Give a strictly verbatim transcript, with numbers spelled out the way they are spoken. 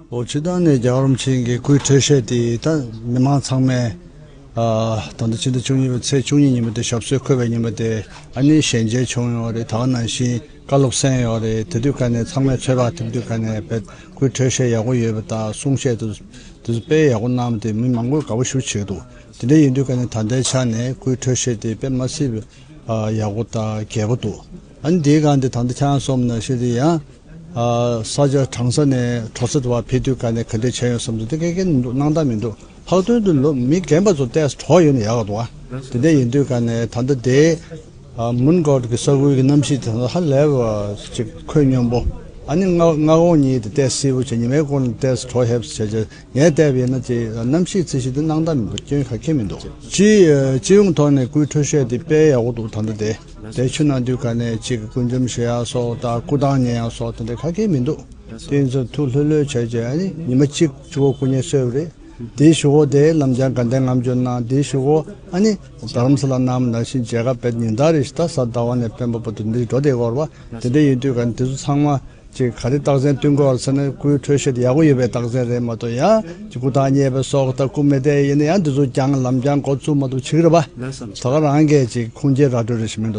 ཨོ། སྤྱིར་བཏང་ནས་རྒྱལ་བ་རིན་པོ་ཆེ་གི་སྐུའི་འཕྲོད་བཞེས་དེ་ད་མི་མང་ཚང་མས། ཨ། ད་ལྟ་ཕྱི་ཟླ་བཅུ་གཉིས་པའི་ཚེས་བཅུ་གཉིས་ཉིན་མོ་དེ་ཞབས་སོར་འཁོད་པའི་ཉིན་མོ་དེ་ཨ་ནི་ཞལ་མཇལ་བྱུང་ཡོད་རེད། ད་ག་ནང་བཞིན་བཀའ་སློབ་གསན་ཡོད་རེད། དེ་དུས་ག་ནས་ཚང་མས་ཚོད་དཔག་ཐེབས་དུས་ག་ནས་བས་སྐུའི་འཕྲོད་བཞེས་ཡག་པོ་ཡོད་པ་དང་གསུང་བཤད་དུ་དེ་ཚོ་དཔེ་ཡག་པོ་གནང་བ་དེ་མི་མང་པོས་དགའ་པོ་ཞེ་པོ་བྱེད་འདུག་དེ་འདྲ་ཡིན་དུས་ག་ནས་ད་ལྟའི་ཆ་ནས་སྐུའི་འཕྲོད་བཞེས་དེ་དཔེ་མ་སྲིད་པའི་ཨ། ཡག་པོ་དང་རྒྱས་པོ་འདུག་ཨ་ནི་དེའི་སྒང་དེ་ད་ལྟ་ཁྱེད་རང་གསུངས་ནང་བཞིན་དེ་ཡང་། ཨ། ས་ཆ་གྲང་ས་ནས་དྲོ་ས་དུ་བ་ཕེབས་དུས་ག་ནས་ག་འདྲས་བྱས་ཡོད་བསམ་ཚུལ་དེ་ག་གེ་མི་འདུག་སྣང་དག་མི་འདུག་ལྷག་དོན་དུ་ལོ་མི་རྒན་པ་ཚོ་ཏོག་ཙམ་དྲོ་ཡོད་ན་ཡག་ག་འདུག་ཨ། དེ་འདྲ་ཡིན་དུས་ག་ནས་ད་ལྟ་དེ། ཨ། མུན་གོར་གྱི་ས་ཁུལ་གྱི་གནམ་གཤིས་དེ་ཚོ་ཧ་ལས་པ་ཅིག་ཁོད་སྙོམས་པོ། ཨ་ནི་སྔ་སྔ་དགོང་གཉིས་དེ་ཏོག་ཙམ་བསིལ་པོ་བྱས། ཉི་མའི་གུང་ལ་ཏོག་ཙམ་དྲོ་ཧེབ་བྱས་བྱས། ངས་བལྟས་པ་ཡིན་ན་ཅིག་གནམ་གཤིས་རྩིས་གཞི་དེ་སྣང་དག་མི་འདུག་སྐྱོན་ག་གེ་མི་འདུག་སྤྱི་ཨ། སྤྱི་ཡོངས་ཐོག་ནས་སྐུའི་འཕྲོད་བཞེས་དེ་དཔེ་ཡག་པོ་འདུག་ད་ལྟ་དེ། དེ་ཆུ་ནང་དུས་ག་ནས་ཅིག་སྐུ་འཇམ་བཞེས་ཡག་སོགས་དང་སྐུ་ཐང་ཉལ་ཡག་སོགས་དེ་འདྲ་ག་གེ་མི་འདུག་དེ་ཚོ་ཐུགས་ལྷོད་ལྷོད་བྱས་བྱས། ཨ་ནི་ཉི་མ་གཅིག་ཆུ་བོ་སྐུ་ཉལ་གསོས་པ་རེད། དེའི་གཞུག་གུ་དེ་ལམ་སྦྱང་དགའ་ལྡན་ལྔ་མཆོད་གནང་། དེའི་གཞུག་གུ་ཨ་ནི་རྡ་རམ་ས་ལ་གནང་བ་ནང་བཞིན་མཇལ་ཁ་བྱས། ཉིན་ལྟར་རེ་བཞིན་ད་གཟའ་ཟླ་བ་ནས་སྤེན་པ་བར་དུ་འདིར་འགྲོ་བསྡད་ཀྱི་ཡོད་རེད་པ། དེ་འདྲ་ཡིན་དུས་ག་ནས་དེ་ཚོ་ཚང་མ། ཅིག་ག་རེ་རྟགས་མཚན་སྟོན་གྱི་ཡོད་རེད་ཟེར་ན། སྐུའི་འཕྲོད་བཞེས་དེ་ཡག་པོ་ཡོད་པའི་རྟགས་མཚན་རེད་མ་གཏོགས། ཡང་ཅིག་སྐུ་ཐང་ཉལ་བའི་སོགས་དང་སྐུ་མི་བདེ་ཡིན་ན་ཡང་འདི་ཚོ་སྦྱང་ལམ་སྦྱང་འགོ་བཙུགས་མ་གཏོགས་བྱེད་ཀྱི་རེད་པ། ལགས་སོ། ད་ག་རང་གིས་ཅིག་ཁུངས་སྐྱེལ་ར་སྤྲོད་རེ་ཞིག་མི་འདུག